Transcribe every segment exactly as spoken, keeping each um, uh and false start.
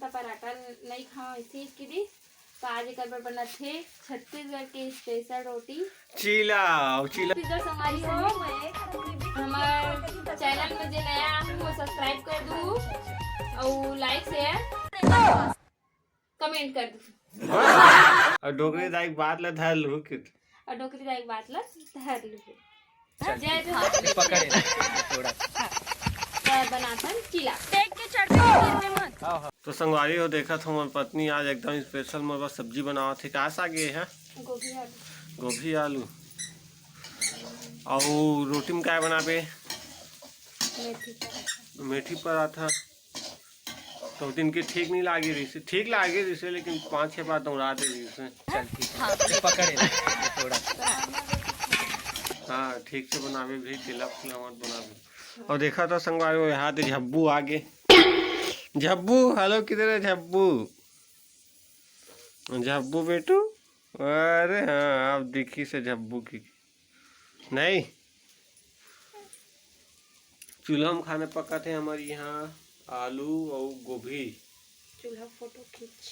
पराठा नहीं खाओ, इसी की दी। तो आज एकर बर बनत हे छत्तीसगढ़ के स्पेशल रोटी। चीला, अउ चीला। छत्तीसगढ़ संगवारी हो, हमर चैनल में जे नया आहू, वो सब्सक्राइब कर दू, अउ लाइक, शेयर, कमेंट कर दू। अउ डोकरी दाई के बात ला धर लू कि अउ डोकरी दाई के बात ला धर लू। जय जोहार। पकड़े थोड़ा। तो बनाथन चीला। देख के चढ़ते गिरते मत। तो संगवारी हो, देखत हो, मोर पत्नी आज एकदम स्पेशल मोर बर सब्जी बनावत हे। का साग ये हे? गोभी आलू। गोभी आलू। अउ रोटी में काय बनाबे? मेथी पराठा। मेथी पराठा। तो दिन के ठीक नहीं लागे रहिसे, ठीक लागे रहिसे, लेकिन पाँच छह बार दौड़ा दे रहिसे। चल ठीक है। हाँ। पकड़े थोड़ा। हाँ, ठीक से बनाबे भाई, तेला फुला मत बनाबे। अउ देखा तो संगवारी हो, यहाँ दे झब्बू आगे। झब्बू, हेलो, किधर है झब्बू? झब्बू बेटू, अरे हाँ, अब दिखिसे झब्बू की नहीं। चूल्हा में खाना पकाथे हमर यहाँ आलू अउ गोभी। चूल्हा फोटो खींच।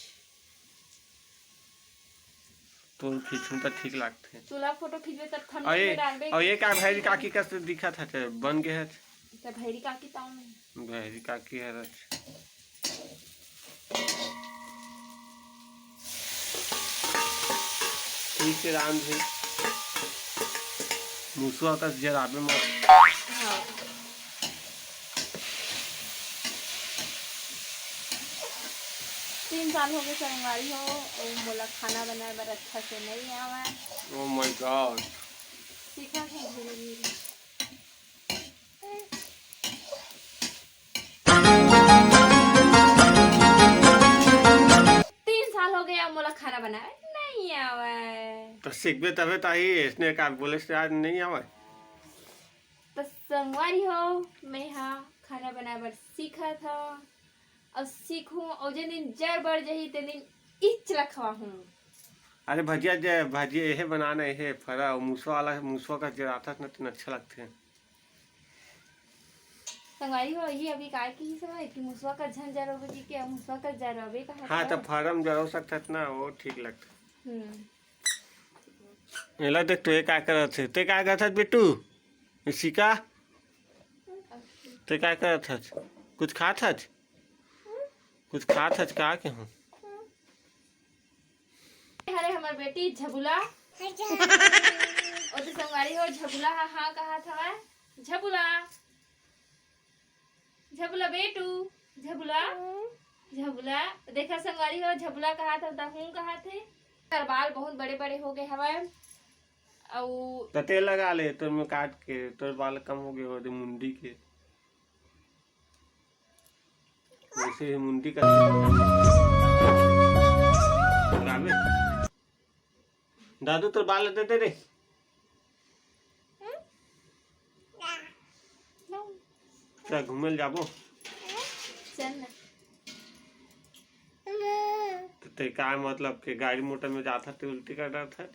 तो खींचूं त ठीक लागथे। चूल्हा फोटो खींचबे त thumbnail अउ ये, में डालबे। अउ ये का भैरी काकी कस दिखत हे, बन गे हे। त भैरी काकी ताऊ नहीं। भैरी काकी हरच। ठीक से रांध हे। मुसवा कस जराबे मत। हाँ। तीन साल हो गए संगवारी हो, अउ मोला खाना बनाए बर अच्छा से नहीं आवे। Oh my God। सीखा है धीरे धीरे। तीन साल हो गया मोला खाना बनाए नहीं आवे। तो सीखबे तबे ताही, इसने का बोले से आज नहीं आवे। तो संगवारी हो, मैं हा खाना बनाए बर सीखत हव, अउ सीखूं, अउ जेन दिन जर बर जही, तेन दिन इच ला खवाहूं। अरे भजिया, जे भजिया एहे बनाना, एहे फरा, अउ मुसवा वाला, मुसवा का जराथस न, तेन अच्छा लगथे। संगवारी हो, ये अभी काय की समय कि मुसवा का झन जरोबे की के, मुसवा का जरोबे कहा हाँ, था। तो फरम जरो सकथस ना, वो ठीक लगथे। हम्म। एला देख, तो ये का करत हे? ते का करत हस बेटू? सिका? ते का करत हस? कुछ खात हस? कुछ खात हस का के हूँ? हरे हमर बेटी झबुला। ओ तो संगवारी हो, झबुला हा, हाँ कहा था। झबुला। झबुला बेटू, झबुला, झबुला। देखा संगवारी हो, झबुला कहा था, त हूँ कहा थे। तेर बाल बहुत बड़े-बड़े हो गए हवय। अउ त तेल लगा ले, तोर में काट के, तोर बाल कम हो गए हो, दे मुंडी के। वैसे ही मुंडी का लगाबे। दादू, तोर बाल दे दे रे। चल, घूमे ल जाबो। चल ना। तो ते का मतलब के गाड़ी मोटर में जात हस, ते उल्टी कर डरत हस?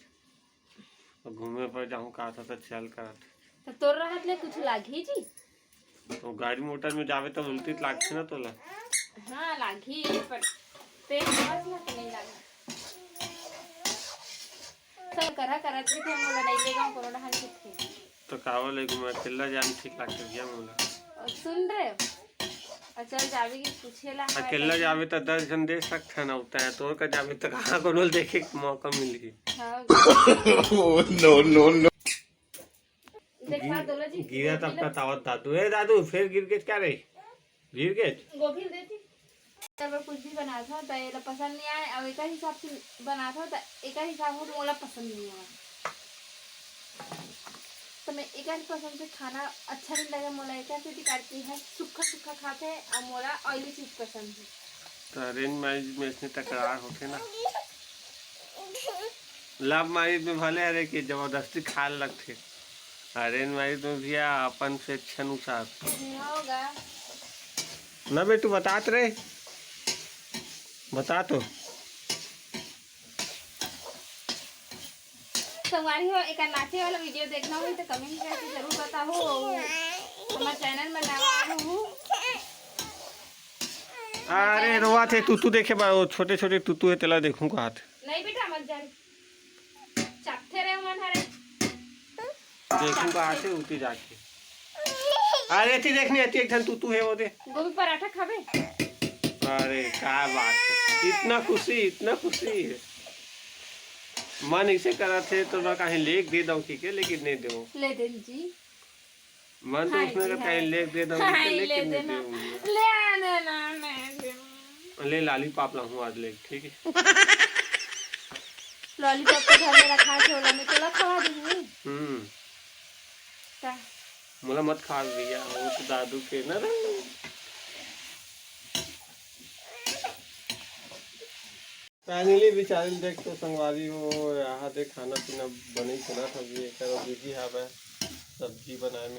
और घूमे पर जाऊँ का था, तो चल करत। तो तोर रहत ले कुछ लागही जी? तो गाड़ी मोटर में जाबे, तो उल्टी तो लागथे ना तोला। हाँ, लागही, पर तेल बस ना तो नहीं लागे। सब करा करत रहिथे, मोला नहीं लेगा, कोनो डहान किथे। तो कावल है, मैं अकेला जान ठीक लागथे भैया मोला। और सुन रे, और चल जावे की पूछे ला, अकेला जावे तो दस जन देख सकथे ना, होता है, तोर का जावे तो कहाँ कोनो देखे के मौका मिलही। हाँ। Oh, no, no, no। देखा गिर-, दोनों जी, गिरा तब का तावत दादू। ए दादू, फिर गिर के क्या रे? गिर के? गोभी देती। जब कुछ भी बनात हो, त एला पसंद नहीं आए, और एकर हिसाब से बनात हो, त एकर हिसाब से मोला पसंद नहीं आए। तो मैं एकर पसंद से खाना अच्छा नहीं लगे, मोला एकर से भी काट के है, सूखा सूखा खाते हैं, और मोला ऑयली चीज पसंद है। तो अरेंज मैरिज में इसने तकरार होते ना। लव मैरिज में भले हरे कि जबरदस्ती खाए लगथे, अरेंज मैरिज में भैया अपन स्वेच्छानुसार। होगा। ना बेटू, बतात रे, बता तो। संगवारी हो, एक नाचे वाला वीडियो देखना हो तो कमेंट करके जरूर बताओ। हमारे चैनल में नवा आए हो। अरे रोवा थे, तूतू देखे बा, वो छोटे छोटे तूतू है, तेला देखूं का हाथ। नहीं बेटा, मत जा रे। चपथे रे मन हरे। देखूं का हाथ है, उती जाके। अरे एती देखनी, एती एक ठन तूतू है, वो दे। गोभी पराठा खाबे? अरे का बात है, इतना खुशी, इतना खुशी है। मन इसे करत है तो मैं कहीं लेके दे दऊं, ठीक है, लेकिन नहीं दऊं। ले दे जी। मन तो हाँ उसने जी, का हाँ। कहीं लेके दे दऊं, हाँ, ठीक है, ले लेकिन नहीं देना। दऊं। ले आ देना, नहीं देना। ले लॉलीपॉप लाहूं आज लेके, ठीक है। लॉलीपॉप तो घर में रखा है, झोला में, तोला खवा दूंगी। हम्म। का? मोला मत खा भैया, वो तो दादू के ना रहे। फाइनली बेचारी देख तो संगवारी हो, यहाँ दे खाना पीना बने चलत हवे, एकर बिजी हवे सब्जी बनाए में।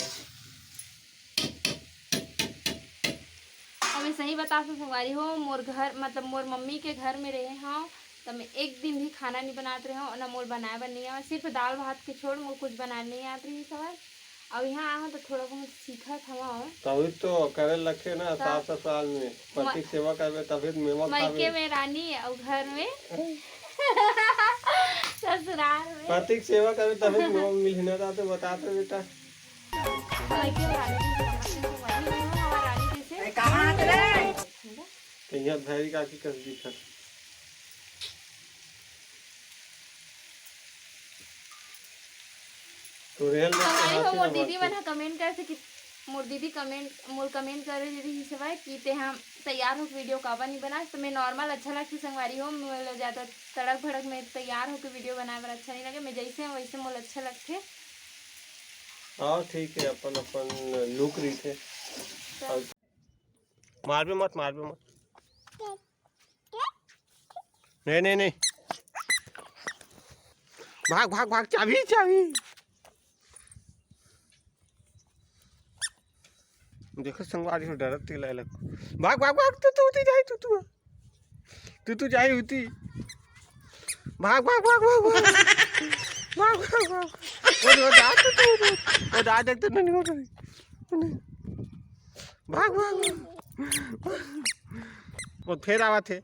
अब मैं सही बताथंव संगवारी हो, मोर घर मतलब मोर मम्मी के घर में रहे हंव, त मैं एक दिन भी खाना नहीं बनात रहे हंव, ना मोर बनाए बर नहीं आवे, सिर्फ दाल भात के छोड़ मोर कुछ बनाए नहीं आत रही सवाल। अब यहाँ आए हंव त थोड़ा बहुत सीखत हवं। तभी तो करे लखे ना, त सास ससुराल में पति के सेवा करबे तभी तो मेवा मइके खाबे। में रानी अउ घर में ससुराल में। पति के सेवा करबे तभी तो मेवा मिलही ना, तो बता तो बेटा। मइके में रानी जइसे, हमार रानी जइसे। अरे कहाँ आत रे? कहिया भैरी काकी कस दिखत। तो रेल में तो संगवारी हो, हाथी मोर ना दीदी मन ह कमेंट करथे कि मोर दीदी कमेंट, मोर कमेंट करे दीदी ही सेवा कि ते हम तैयार होके वीडियो काबर नहीं बनास, तो मैं नॉर्मल अच्छा लगथे संगवारी हो, मोला ज्यादा तड़क भड़क में तैयार होके वीडियो बनाए बर अच्छा नहीं लगे, मैं जैसे हूँ वैसे मोला अच्छा लगथे। हाँ ठीक है, अपन अपन लुक रहिथे। तो और मारबे मत, मारबे मत। नहीं, नहीं, नहीं। भाग, भाग, भाग, चाबी, चाबी। देखो संगवारी हो, डरत तिला लग। भाग, भाग, भाग, तू, तू, तू जाई, तू, तू। तू, तू जाई उती। भाग, भाग, भाग, भाग, भाग। भाग, भाग, भाग। वो, वो जा, तू, तू, तू। वो जा, देख, तू, नहीं, नहीं, नहीं। भाग, भाग, भाग। वो फेर आवत हे।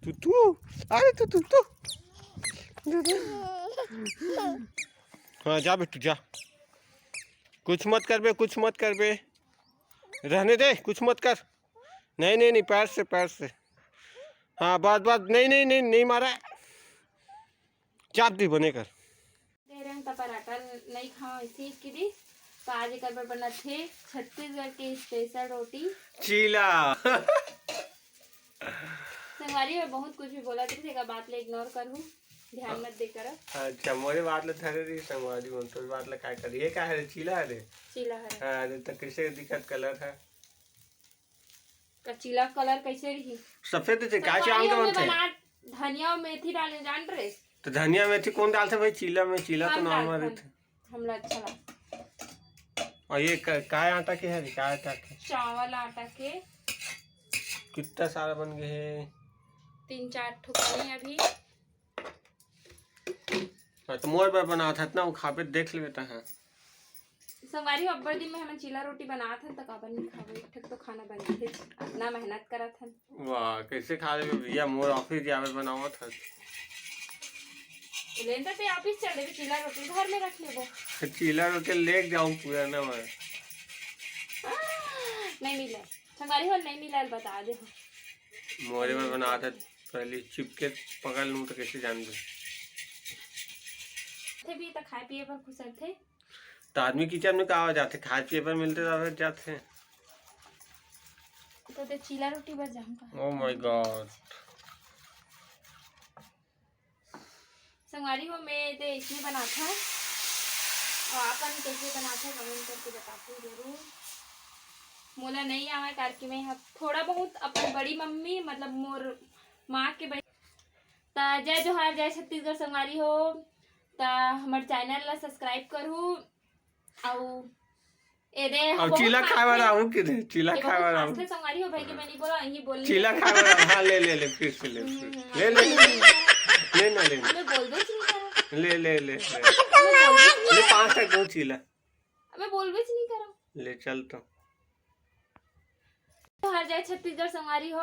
तू, तू, अरे तू, तू, तू। हाँ, जा बेटू, जा। कुछ मत करबे, कुछ मत करबे। रहने दे, कुछ मत कर। नहीं, नहीं, नहीं, पैर से, पैर से। हाँ, बस, बस, नहीं, नहीं, नहीं, नहीं मारा। चाप दी, बने कर। दे रहे हैं त पराठा नहीं खाओ, ऐसे ही की दी। तो आज एकर बर बनत हे छत्तीसगढ़ के स्पेशल रोटी। चीला। संगवारी हो, बहुत कुछ भी बोलत रहिथे, एकर बात ले इग्नोर करहू, ध्यान मत दे करब। अच्छा, मोरे बात ले धरे रही संगवारी हो, तोर बात ले काय करी? ये का हरे? चीला हरे? चीला हरे। हाँ, अरे तो कैसे दिखत कलर है? का चीला कलर कैसे रही? सफेद रहिथे, का संगवारी चांद हो, बनथे? बना धनिया और मेथी डाले, जान रहे? तो धनिया मेथी कौन डालथे भाई चीला में? चीला तो हम नॉर्मल डालथन, रहिथे। हमला अच्छा लगथे। और ये क-, काय आटा के है? काय आटा के? चावल आटा के। कितना सारा बन गए है? तीन चार ठो बने अभी। हाँ, तो मोर बर बनावत हत ना, वो खाबे देख लेबे तहाँ। संगवारी हो, अब्बड़ दिन में हमन चीला रोटी बनात हन, त काबर नहीं खाबो? एक ठक तो खाना बनथे, इतना मेहनत करत हन। वाह, कैसे खा लेबे भैया, मोर ऑफिस जावे बनावत हन। लेन त पे ऑफिस चल देबे, चीला रोटी घर में रख लेबो। चीला रोटी लेके जाऊं पूरा ना मैं। नहीं मिले। संगवारी हो, नहीं मिला, बता दे हो। मोरे बर बनात हन, पहले चिपके पकड़ लूं तो कैसे जान दे? थे भी त खाए पिए बर खुश थे। तो आदमी किचन में का हो जाथे, खाए पिए बर मिलथे तो फिर जाथे। तो ते चीला रोटी बर जाऊं का? Oh my God। संगवारी हो, मैं ते इसने बनात हूँ और आपन कैसे बनात हूँ कमेंट करके बताते जरूर। मोला नहीं आवे, कार कि मैं ह-, थोड़ा बहुत अपन बड़ी मम्मी, मतलब मोर माँ के बड़ी। त जय जोहार, जय छत्तीसगढ़ संगवारी हो। त हमर चैनल ला सब्सक्राइब करहू। अउ ए दे, अब बहुत चीला खाए वाला हूँ कि नहीं? चीला खाए वाला हूँ। संगवारी हो भाई के मैं नहीं बोला, यही बोल चीला खाए वाला। हाँ, ले, ले, ले, फिर से ले, फिर से। ले, ले, ले, ले। ले ना, ले ना। मैं बोल दो चीला। ले, ले, ले, ले। मैं बोल दो। ले, पाँच तक दो चीला। मैं बोल भी नहीं करूँ। ले, चल तो। जय छत्तीसगढ़ संगवारी हो,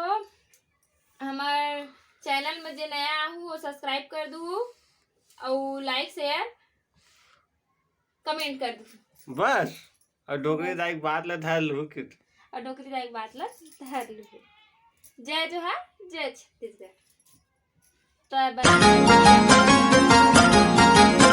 हमर चैनल में जे नया आहू वो सब्सक्राइब कर दू, अउ लाइक शेयर कमेंट कर दू। बस। अउ डोकरी दाई के बात ला धर लू कि अउ डोकरी दाई के बात ला धर लू। जय जोहार, जय छत्तीसगढ़। तो बस।